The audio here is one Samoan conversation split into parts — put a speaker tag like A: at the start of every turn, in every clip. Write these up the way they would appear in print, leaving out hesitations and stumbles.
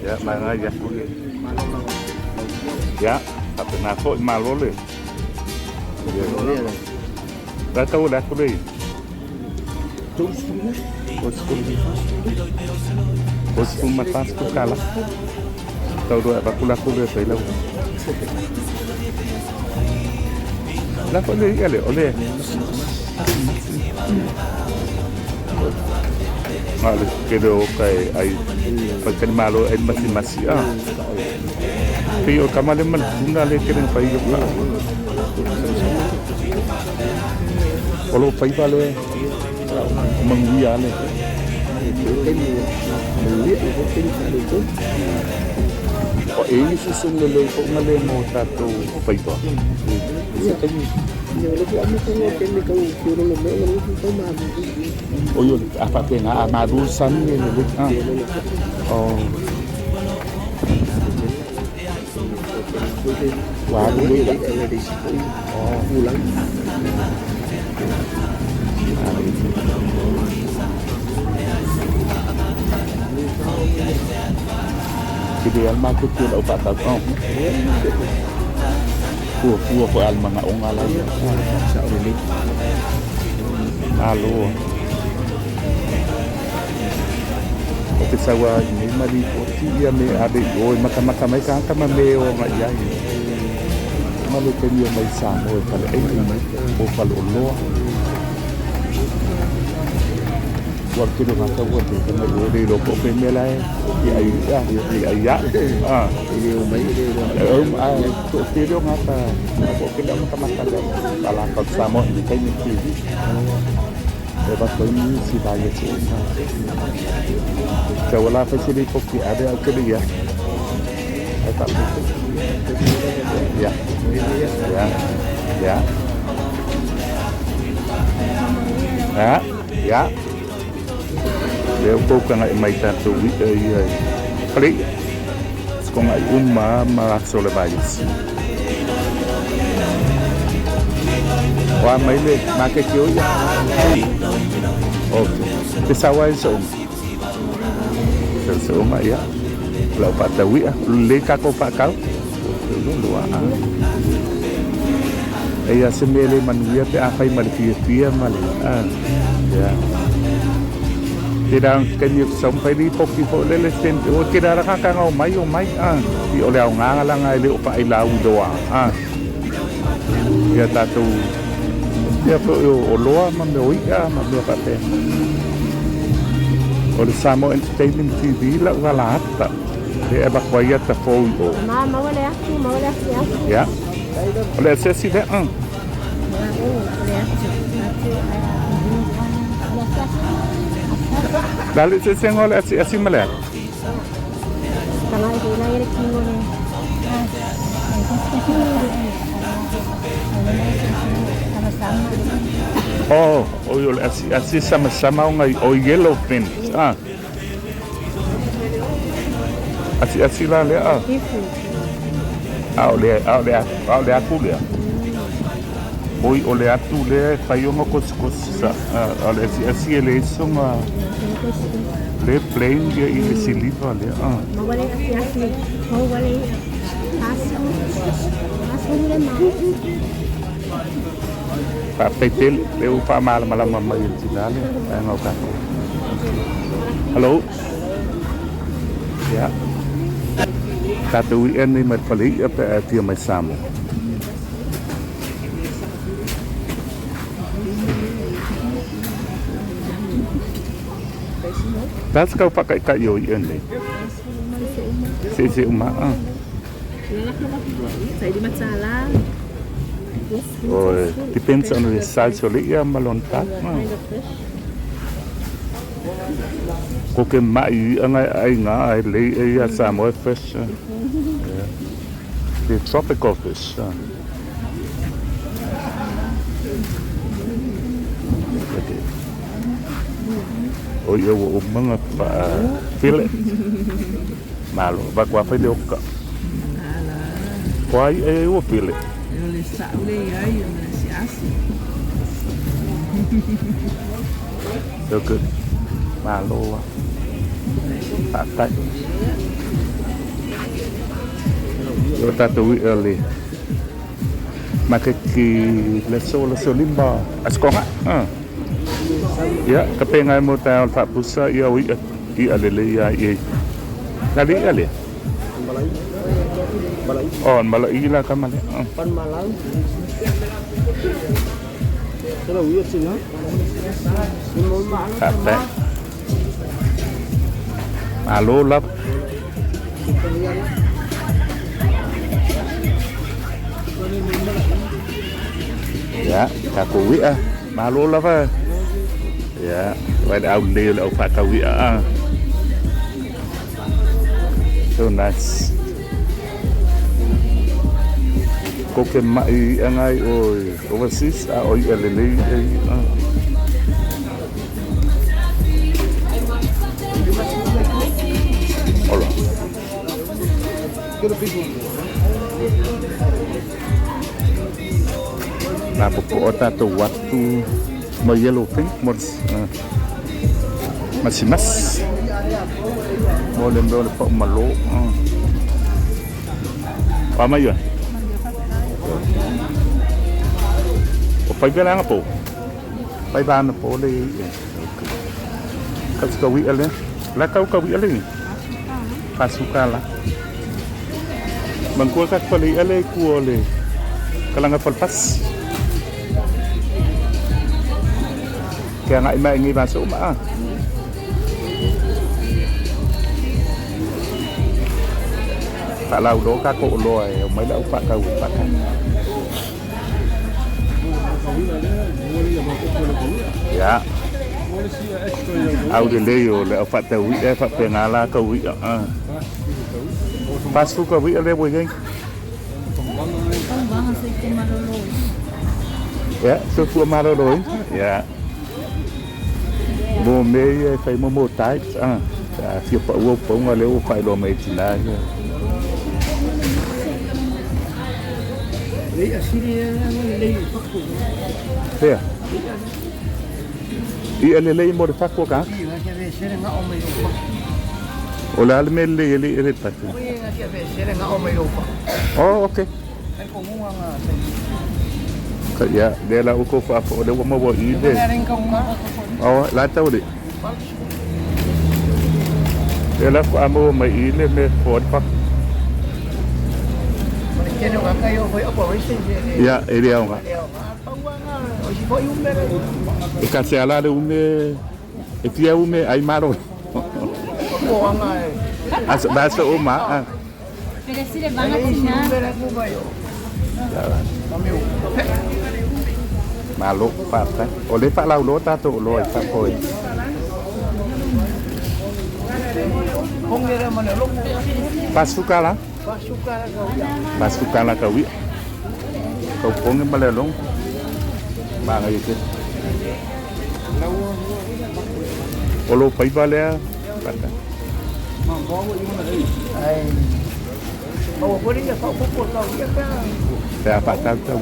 A: Ia, magaia atu le. Ia, faapena foi malo le. La tau le atu le. 34 tala. Tau loa e avatu la atu le fai lau. La foi le ia le o le. Ma le tele o ka e ai faitalimalo ai masimasi a. Pei o tama le ma le tuna le tele na fai o ka. O lo faiva le o manuia le. O e i se sung le lei fo nga le mo tatou faiva. Se taimi. O yo a faapena a malu sami e lelei a. O ua alu le ia. Tele lava le maketi o lau faatau. Fuafua foi a le manaoga la ia. Malo. O te sau a i nei ma lipoti ia me ave i o e matamata mai tagata ma me o agai i ai. Ma le taimi o mai Samoa e fale aina po faleoloa. Ua tele o gata ua te tanga i o le iloa po o fea mea la e i ai ia i ai ia. Ah.
B: E le o mai e le iloa.
A: E toatele o gata po o kele o matamata lea ala ka Samoa Entertainment TV. E avatu ai nisi vai e tuuina. Tau ala fai se lipoti ave au kele ia. Ai faapito. Ia. Ia. Ia. Ia. Ia. Lea ua tou tagai mai tatou i'a ia i Faleia. Sikogai uma ma aso o le vaiaso. O a mai le maketi o ia? Ok. Te sau ai se uma? Se se uma ia. O lau faatau i'a. O lelei tatou faatau. Lua. Eia se mea le manuia pe afai ma le fiafia ma le a. Ia. Tērā taimi o te sau fai lipoti foi lele te o tērā raka ka ngau mai o mai a. I o le aoga langa e le o faailau i loa a. Ia tātou ia foi o loa ma mea o i'a ma mea faapena. O le Samoa Entertainment TV lau ala ata. Le e avatu ai ata fou i o.
C: Ma maua le atu, maua le atu atu.
A: Ia. O le asiasi lea.
C: Ma o le atu, atu le asiasi.
A: La le eseesega o le asiasi ma le atu.
C: Tanga i la le kingo le.
A: Oh, o le asiasi sama sama o ngai o yellow fin. Ah. Asiasi la lea. Ah. A o le a o le a o le atu lea. Oi o le atu lea e fai ona kosikosi sa. O le asiasi e leai sona le plain ia i le siliva lea. Ah.
C: Maua le asiasi, maua le asu. Asu le mai.
A: Faafetai tele, lea ua faamalamalama mai e le tina lea, vaega o tatou. Hello. Ia. Tatou i'a nei mai le fale i'a pe a e fia mai Samoa. That's kau whakaitai o i'a nei. Se se uma. Ah. Oh, depends on the size o le i'a ma lona tau. Ah. Ko ke mai i'a ngai ai ngā ai lei e ia Samoa fish. Ah. Yeah. The tropical fish. Ah. Okay. O ia ua umanga pa fillet. Malo, va kua fai le oka. Ko ai e ua fillet.
D: O le sa'u le iai o le asiasi.
A: So good. Malo. Faafetai. O tatou i'a le maketi le aso le aso lima aso Toga. Ia, ka penga e mo taeao le faapusa ia o i'a i'a lelei a i na le i'a lea. Oh, mala'i la ka male. Faafetai. Malo lava. Ia, tatou i'a, malo lava. Ia, vai le aulelei o le au faatau i'a a. So nice. Koke mai i'a ngai o overseas a o i'a lelei ia i'a. Ola. Na popo'o tatou atu ma yellow pink mo masimas mo le mea o le pa'u malo. Wa mai oe. O fai vela anga po. Fai va ana po le ia. Kau ka wi ale. La kau ka wi ale. Pasuka la. Mangkua ka pale ale ku ole. Kalanga palpas. Kaya nga ima ingi baso ma. Pa lau do ka ko lo e mai lau pa ka pa ka. Ya. Au de lei o le au whātau i e whapena la ka ui a. Pasu ka ui a le wei hei. Ya, so fua maroro i. Ya. Mo me ia e whai mo mo types a. A fia pa ua paunga le ua whailoa mai tina ia.
D: Lei asiri lei faku.
A: Fea? Ia lelei mo le faku ka?
D: Ia ke ve sere nga o mai o faku.
A: O le ale me lelei e le e le patu.
D: Ia ke ve sere nga o mai o faku.
A: Oh, okay.
D: Kai ko ngunga nga sai.
A: Ka ia, le la uko fa fo le wa mo i le. Oh, la tau le. Le la ko amo mai i le me fo le faku. Ia, e le aoga. E ka se ala le ume, e tia ume ai maro. Asa basa o ma. A. Malo faafetai. O le faalauloa tatou oloa i fafo e. Pasuka la. Pasuka la ka uia. Kau ponge ma le alogo. Magaia tele. O lou faiva lea. Faafetai. Pe a faatautau.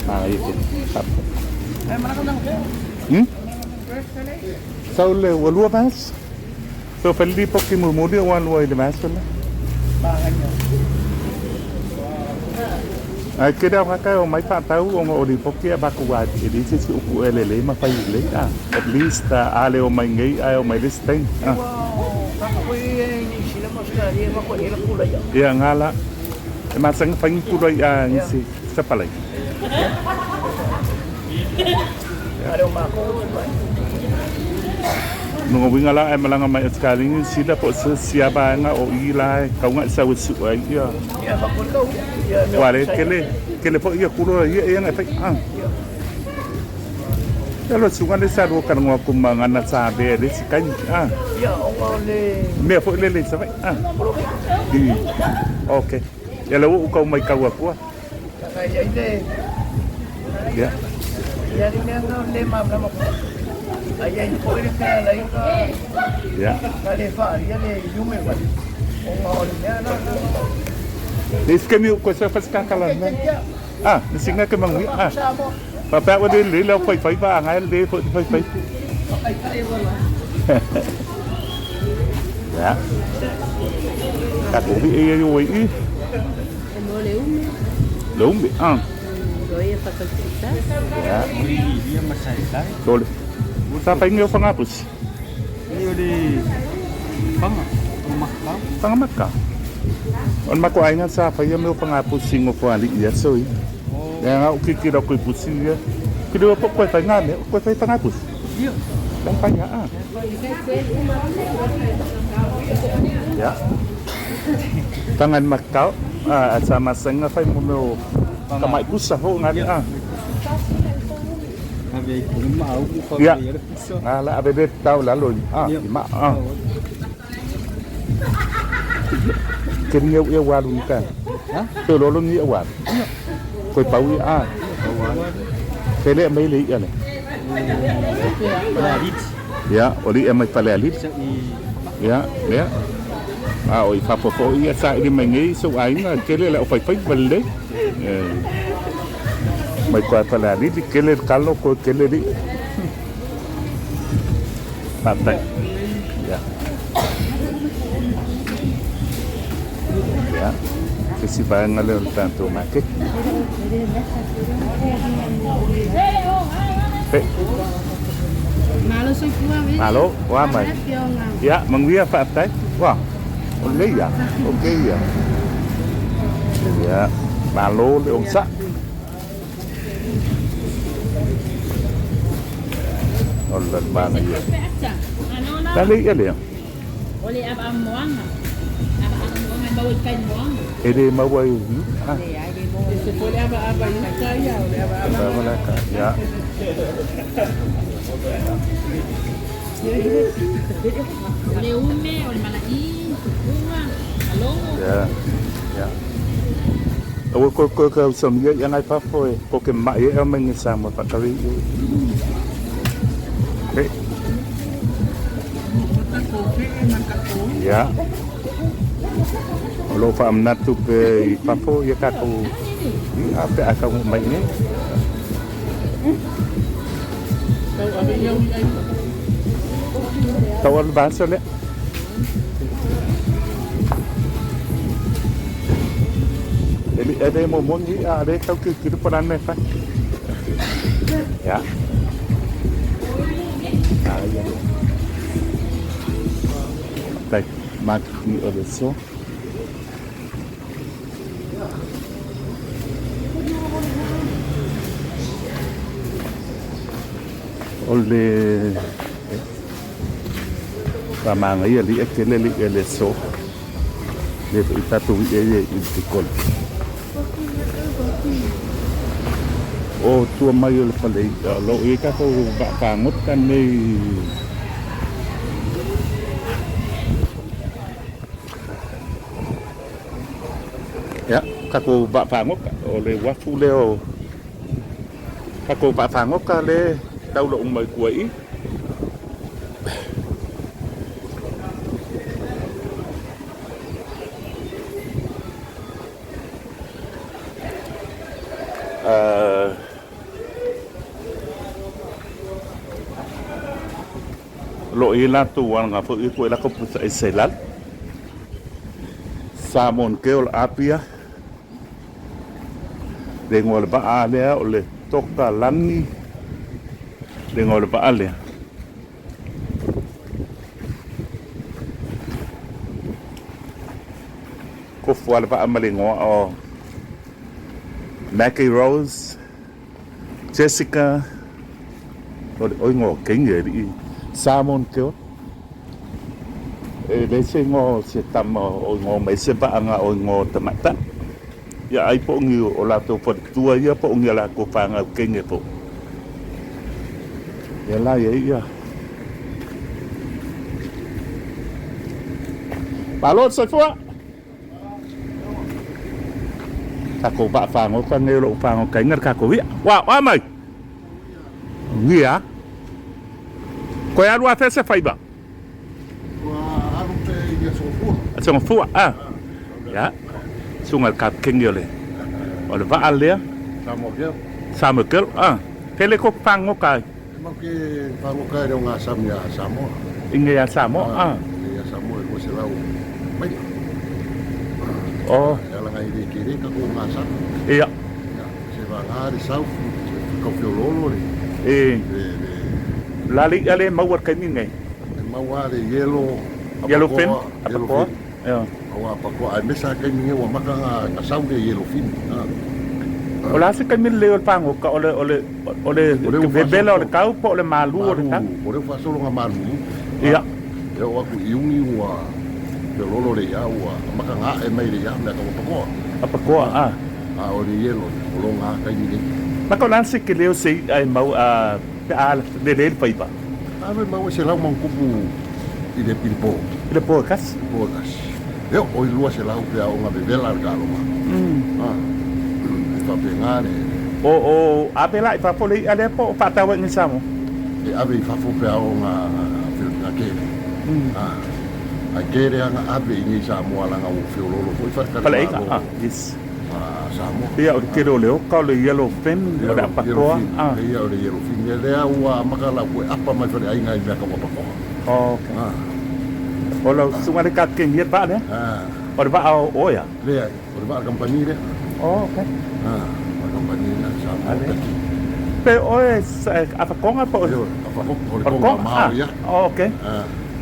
A: Magaia tele. Faafetai. Sau le ua lua vaiaso. So fai le lipoti mulimuli ua lua i le vaiaso lea. Ae tele au tagata e omai faatau ona o lipoti e avatu a e leai se isi upu e lelei ma fai lelei a. At least a le omai nei ae omai le isi taimi a. Ia nga la e masani fai ni pula i a nisi sapalai. Lona uiga la, a e malaga mai Australia Niu Sila po o se sia vaega o i la e tau ga'i sau e su'u ai ia. Ua le tele, tele foi ia kulo ia ia ngai fai a. Ia lo suga le sa lua kalongo aku ma ngana sa ve le si kai a. Mea foi le le sa vai a. I. Okay. Ia le ua kau mai kau akua. Ia. Ia. Le isi taimi ko sa fasikakala na. Ah, le singa ke mangui. Ah. Faapea ua le lelei lau faifai va agai le foi faifai. Ia. Tatou i'a ia i o i i.
C: E mo le umi.
A: Le umi, ah.
C: O ia whakatita.
A: Ia. Tole. Sa whaingi o whangapusi.
D: Ni o le fanga o makau.
A: Whanga maka. O le mako aiga sa whaia me o whangapusi ngo whaali ia soi. Ia ngā uki ki rau koe pusi ia. Ki rewa po koe whai ngā mea, koe whai whangapusi.
D: Ia.
A: Lai whai ngā a. Ia. Whanga ni makau. A sa masenga whai mo meo ka mai pusa ho ngā a.
D: Ave ai kore ma au fa
A: Ia.
D: ia le pusa.
A: Ngā la ave le tau lalo i a i ma a. Ke ni au ia walu ni ka.
D: Ha?
A: Te lolo ni ia walu. Koe pau i a. Te le mai le ia le.
D: La rit.
A: Ia, o li e mai pale alit.
D: Sa i
A: Ia, ia. A o i fafo ia sa i mai nei so aiga kele le o fai fai vale. Eh. Mai koe pale alit kele kalo ko kele li. Patai. Ia. Ia. Ke si vaega le o le tatou maketi. Pe.
C: Malo soifua vele.
A: Malo, wa mai. Ia, manuia faafetai. Wa. O lelei ia. Okay ia. Ia, malo le ogosaʻi. O le manaia. Lelei ia lea. E le maua i uiu. Ah. Ia. Ia. Ia. Aua koe koe ka usamia ia ngai fafo e ko ke mai e mai ngi sa mo whakari i. He. Ia. O lo whaamanatu pe i fafo ia kakou i a pe a kau mai nei. Tau alu bahasa lea. E le e le mo moni a le tau ki ki pa me fa. Ya. A ia. Tai mak ni o le so. O le faamagaia le i'a tele le i'a le aso le foi tatou i'a ia i le kolo. O tua mai o le fale i'a o lo o i ai tatou vaafagota nei. Ia, tatou vaafagota o le uafu lea o tatou vaafagota le taula uma i tua i i. O lo o i ai latou aga foi i koe lako pusa i se lalo. Samoan Girl Apia. Le igoa o le vaa lea o le Toka Lani. Le igoa o le vaa lea. Kofu lava le vaa ma le igoa o Maggie Rose, Jessica, o le oi igoa o Kenya e alii Samoan Girl. E leai se igoa o se tama o igoa mai se vaaga o igoa o tamaitai. Ia ai po o ni o latou faletua ia po o ni a latou fanau kene foi. Ia la ia ia. Malo le soifua. Takou vaafagota nei o lou fagotaiga le takou ia. Ua oa mai. Ia. Koe alu afea se faiva?
B: Ua alu pe i Aso Gafua.
A: Aso Gafua, a. Ia. Susuga i le kapikeni o le o le vaa lea.
B: Samoa Girl.
A: Samoa Girl, a. Pele ko fagota ai.
B: Mau ke fagota e le o gasami a Samoa.
A: I ngei a Samoa, a.
B: I ngei a Samoa e 200 maila.
A: Oh.
B: E ala ngai le kele ka ko gasami.
A: Ia.
B: Ia, se vanga le south, se kau fiololo le.
A: E.
B: Le, le.
A: La le ia le maua le kaimi nei.
B: E maua le yellow.
A: Yellow fin. Apakoa.
B: Ia. Maua apakoa. Ai mesa kaimi nei ua maka nga, nga sau le yellow fin.
A: O le a se taimi lelei o le fagoka o le o le o le vevela o le tau po o le malu o le tau?
B: O lea ua faasolo nga malu.
A: Ia.
B: E oo atu i Iuni ua feololo le ia ua amata nga ae mai le ia mea tau apakoa.
A: Apakoa, a.
B: A o le yellow o lo nga taimi nei.
A: Maka o le a se tele o se i'a e mau a pe a lelei le faiva?
B: Ave mau e 100 ma ona tupu i le pilipo.
A: I le po e kasi.
B: Po e kasi. E oo i 200 pe a o nga vevela le taloga. E faapena le.
A: O o ave la i fafo le i'a lea po o faatau ai i Samoa?
B: E ave i fafo pe a o nga nga kele. Ae kele a nga ave i nei Samoa laga ua feololo foi faletalimalo.
A: Faleaiga, yes.
B: Samoa.
A: Ia o le tele o le oka o le yellow fin, o le apakoa.
B: Ia o le yellow fin. Ia lea ua amata lau koe apa mai faleaiga i mea tau apakoa.
A: Okay. O lau susuga le kapikeni ia le vaa lea? O le vaa o oe a?
B: Leai, o le vaa a le kamupani lea.
A: Oh, okay.
B: O le kamupani lea, Samoa Packing.
A: Pe oe afakoga po o?
B: Ioe, afakoga, o le koga mao ia.
A: Oh, okay.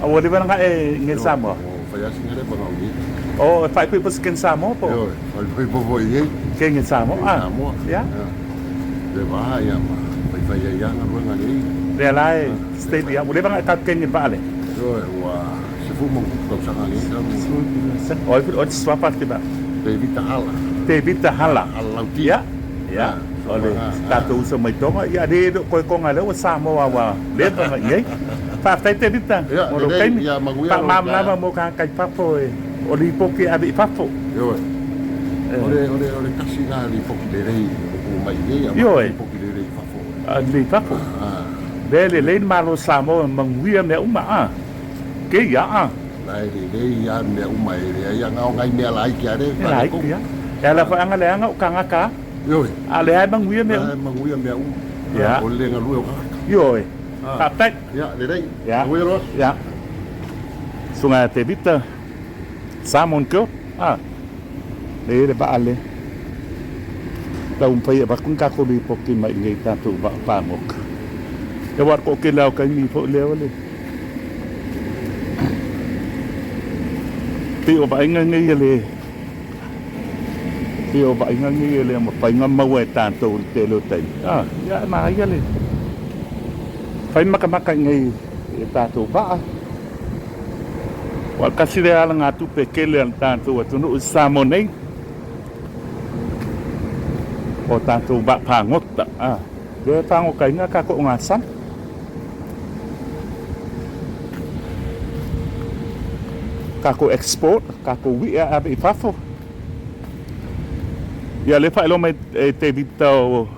A: A ua leva ona gae i Samoa?
B: Ioe, ua fai lava sina leva ona o i ai.
A: Oh, e faaipoipo se kene Samoa po o?
B: Ioe, faaipoipo foi i ai.
A: Kene Samoa,
B: ah. Samoa.
A: Ia.
B: Leva lava ia ma faifai ai lava galuega nei.
A: Lea la e steady lava. Ua leva ona e kapikeni i le vaa lea?
B: Ioe, ua 10 ma ono tausaga nei talu.
A: O ai foi oe te suafa te vaa?
B: Tevita Hala.
A: Tevita Hala.
B: Hala Lauti.
A: Ia, ia. O le tatou uso mai Tonga, ia le le o koe konga lea ua Samoa ua leva ona i ai. Faafetai Tevita mo lou taimi. Faamalamalama mo tagata i fafo e o lipoti e ave i fafo.
B: Ioe. O le o le o le tasi na lipoti lelei o mai nei a lipoti lelei i fafo.
A: A lelei i fafo. Lea lelei le Malo o Samoa e manuia mea uma a. Keia a.
B: La e lelei a mea uma e leai a ngao ngai mea laiti a le.
A: Laiti a. E ala foi anga leaga o tagata a.
B: Ioe.
A: A lea e manuia mea uma.
B: La e manuia mea uma.
A: Ia.
B: O le le galue o tagata.
A: Ioe. Faafetai.
B: Ia, lelei.
A: Ia.
B: Manuia loa.
A: Ia. Susuga ia Tevita, Samoan girl. A. Le le vaa le. Taumafai e avatu ni tatou lipoti mai i nei tatou vaa fagota. Ia aua o le toatele lava o taimi foi lea o le pei o vaaiga nei a le pei o vaaiga nei e le mafai ona maua e tatou i le tele o taimi. A, ia e manaia le fai matamata i nei i tatou vaa. Ua tasi lea alagatupe tele a le tatou atunuu i Samoa nei, o tatou vaa pagota. A, lea e pagotaina tatou ogasami. Tatou export, tatou i'a e ave i fafo. Ia lea e faailoa mai e Tevita o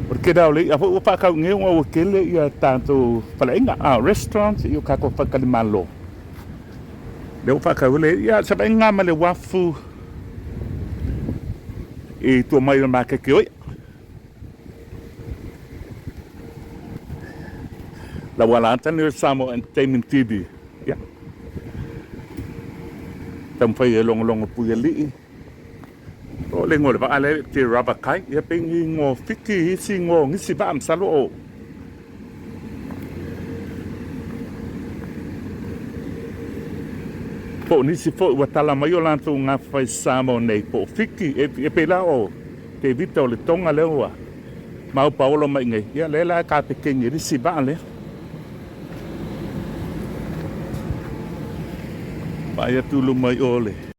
A: O le tele lava o le i'a foi ua faatau i nei ona ua tele ia tatou faleaiga, restaurants ia o tatou faletalimalo. Lea ua faatau ai le i'a, se vaaiga ma le uafu i tua mai o le maketi o i'a. Lau ala ata nei o Samoa Entertainment TV. Ia. Taumafai e logologo puialii. O le igoa o le vaa lea te rava kai, ia pe ni igoa fiki isi igoa o nisi vaa masalo o po o nisi foi ua tala mai o latou gafai Samoa nei po o Fiki e pei la o Tevita o le Tonga lea ua mau paolo mai nei, ia lea la e kapekeni e le isi vaa lea. Vaai atu i luma i o le.